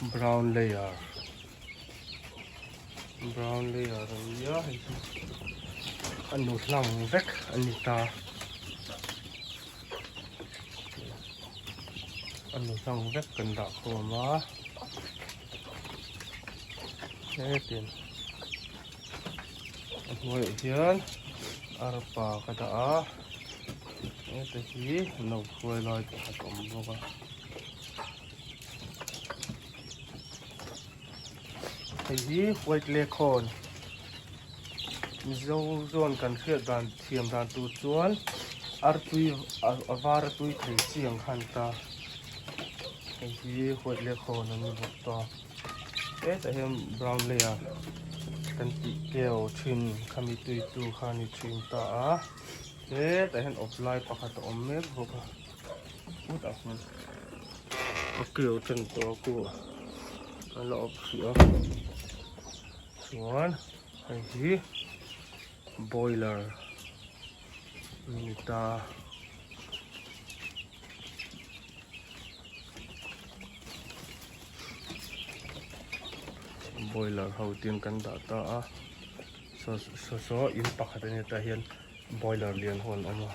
Brown layer brown layer a nia hei hi a nu hlang vek a ni ta a nu hlang vek kan dah khawm a hetin a hnuaiah hian arpa ka dah a heta hi no khuai lai pakhat a awm bawk a. Hei hi white leghorn Mizo zawn kan hriat dan thiam dan tur chuan artui a var a tui thei chi ang khan ta hei hi white leghorn an ni bawk ta hetah hian brown layer kan tih keu thin khami tui tu kha a ni thin ta a hetah hian awp lai pakhat a awm mek bawk a. Khutah khuan a keu tan tawh a ku a la awp hrih a chuan hei hi boiler a ni ta. Boiler ho tin kan dah ta a saw saw in pakhat a ni tah hian. Boiler lian ho an awm a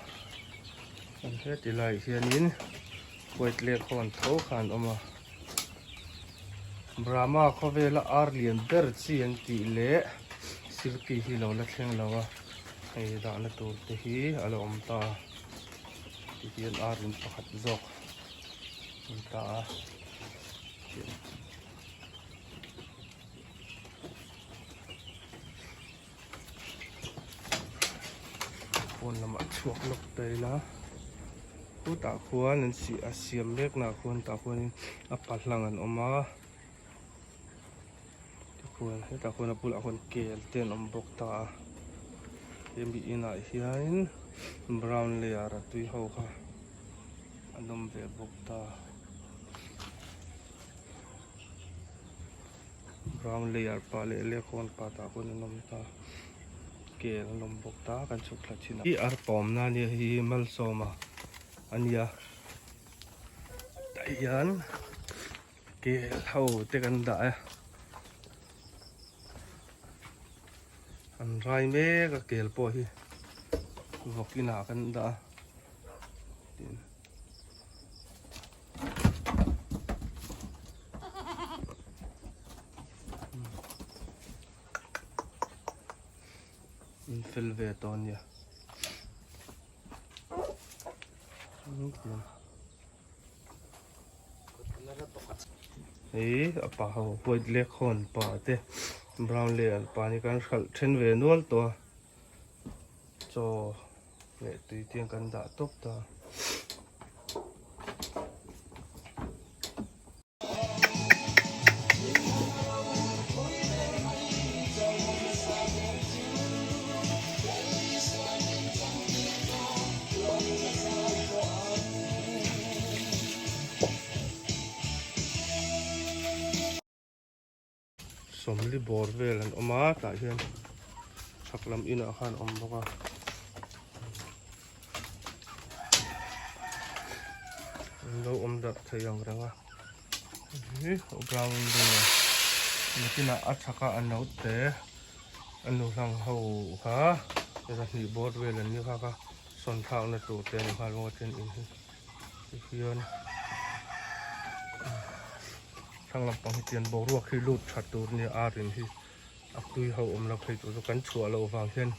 chuan heti laiah hianin white lake ho an tho kha an awm a Brahma khawvela ar lian ber chi an tih leh silky hi lo la thleng lo a hei dahna tur te hi a la awm ta a tihian ar in pakhat zawk a ni ta a. Pawn lamah chhuak lawk ta ila chutah khuan an si a siam mek naah khuan tah khuanin a pa hlang an awm a tikhuan hetah khuan a bulah khuan kel te an awm bawk ta a hemi inah hianin brown layer a tui ho kha an awm ve bawk ta. Brown layer pah leh leghorn pah tah khawn an awm ta kel an awm bawk ta kan chhuk thla thin a. Hi arpa awmna ania hei hi malsawma ania tah hian kel ho te kan dah a an rai mek a kel pawh hi vawk inah kan dah a. In fel ve tawh a nia. Hei a pa ho white leghorn pa te brown layer pa ni kan hralh then ve nual tawh a chaw leh tui tiang kan dah tawp ta. Sawmli bawr vel an awm a tah hian chhak lam inah khan a awm bawk a an lo awm darh thei ang reng a hi brown vel nakinah a chhak a a naute a nu hlang ho kha zahnih bawr vel an ni kha kha sawn thlakna tur te a ni nghal bawk a then in hi tihian thlang lampang hi tian boruak hi lut tha tur nia ar in hi a tui ho awm lo phei tur chu kan chhuah loh vang hian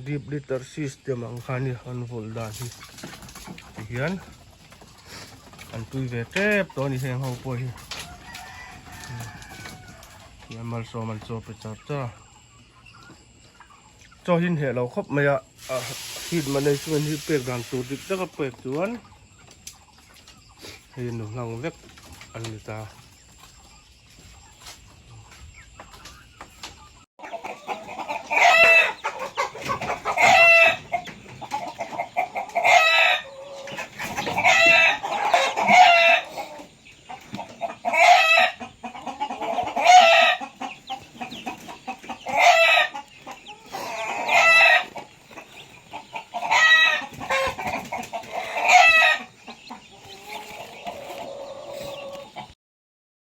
deep litter system ang kha nia an vawlh dan hi tihian an tui ve tep tawh a ni heng ho pawh hi tihian malsawm an chaw pe char char a. Chaw hi hneh lo khawp mai a, heat management hi pek dan tur dik taka pek chuan hei nu hlang vek an ni ta.